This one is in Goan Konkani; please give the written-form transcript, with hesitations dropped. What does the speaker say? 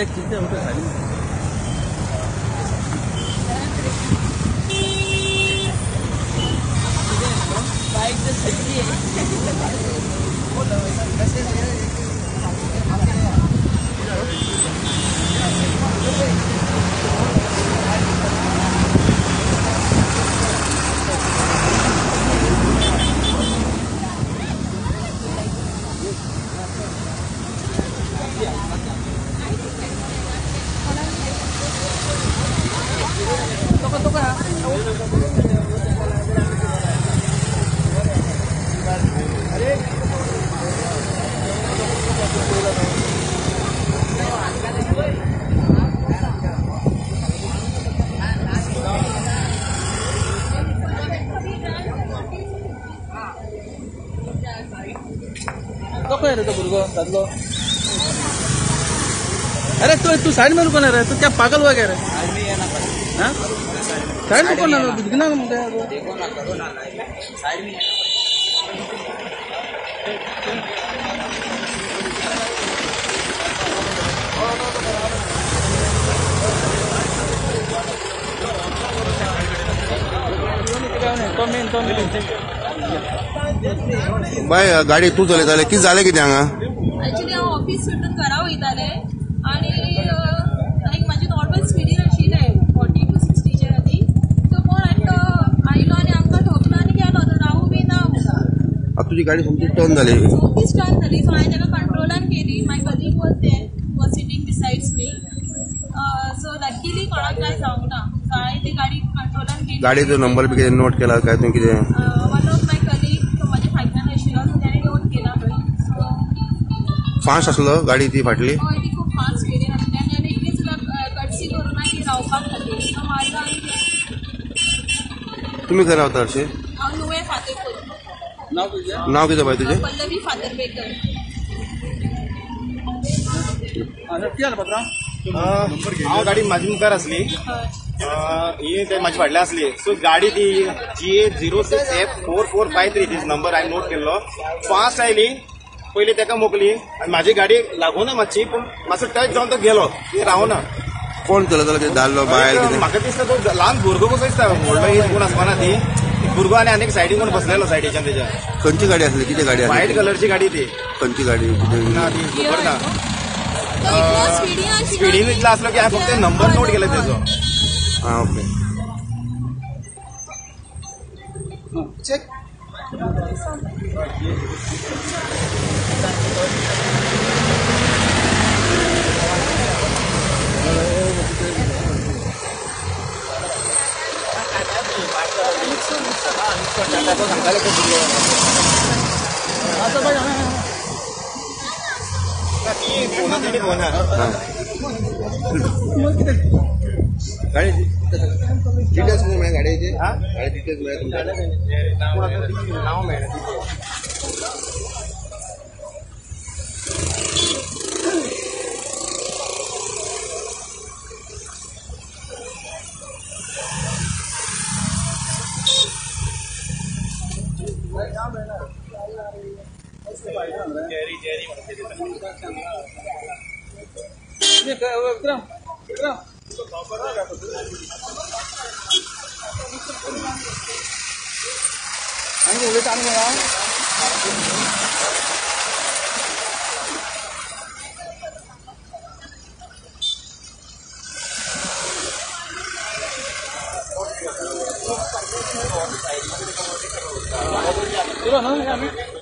एक कितें उठो सायडीन बाइक तो सही है। तो भुरगो दादलो। अरे तू तू साइड में रुको ना रे, तू क्या पागल हुआ क्या रे? हाँ साइड में रुको ना, दिखना ना मुझे। देखो ना, करो ना साइड में। बाय गाडी तू चलयताले, कितें जालें कितें हांगा? एक्चुअली हांव ऑफिस सुटून घरा वयतालें आनी लायक म्हाजी नॉर्मल स्पिडीर आशिल्लें 40 to 60 आदी। सो कोण एकटो आयलो आनी आमकां ठोकलो आनी गेलो, तो रावू बी ना आमकां। आतां तुजी गाडी सोमती टर्न जाली? सोमतीच टर्न जाली। सो हांवें ताका कंट्रोलान केली। My colleague was there, was sitting besides me. So luckily कोणाक कांय जावंक ना। सो हांवें ती गाडी कंट्रोलान केली। गाडयेचो नंबर बी कितें नोट केला काय तुवें कितें? वन ऑफ my colleague म्हाज्या फाटल्यान आशिल्लो, सो ताणें नोट केला। सो फास्ट आसलो गाडी ती फाटली? हय, ती खूब फास्ट स्पिडीन आशिल्ली आनी ताणें इतली सुद्दां कटसी करूं ना की रावपा खातीर। सो मारलो आनी तुमी खंय रावता हरशीं? हांव नुवें फातेपूर। नांव कितें बाय तुजें? पल्लवी फातर्पेकर। हांव गाडी म्हाजी मुखार आसली, ही ते म्हाजी फाटल्यान आसली। सो गाडी ती GA 06 F 4453 these number हांवें नोट केल्लो। फास्ट आयली, पयली ताका मोकली आनी म्हाजी गाडी लागूना मातशी, पूण मातसो टच जावन तो गेलो, ती रावना। कोण चलयतालो कितें दादलो बायल कितें? म्हाका दिसता तो ल्हान भुरगो कसो दिसता, व्हडलो एज कोण आसपाना ती भुरगो आनी आनीक सायडीन कोण बसलेलो सायडीच्यान तेज्या। खंयची गाडी आसली, कितें गाडी आसली? व्हायट कलरची गाडी ती। खंयची गाडी? ना ती खबर ना। स्पिडीन इतलो आसलो की हांवें फक्त नंबर नोट केले तेजो। आं ओके। चेक गाडी डिटेल्स मेळ्ळे गाडयेचे? गाडी डिटेल्स मेळ्ळे तुमकां? नांव मेळ्ळें। विक्रम विक्रम आनी उलयता आनी कोण ना।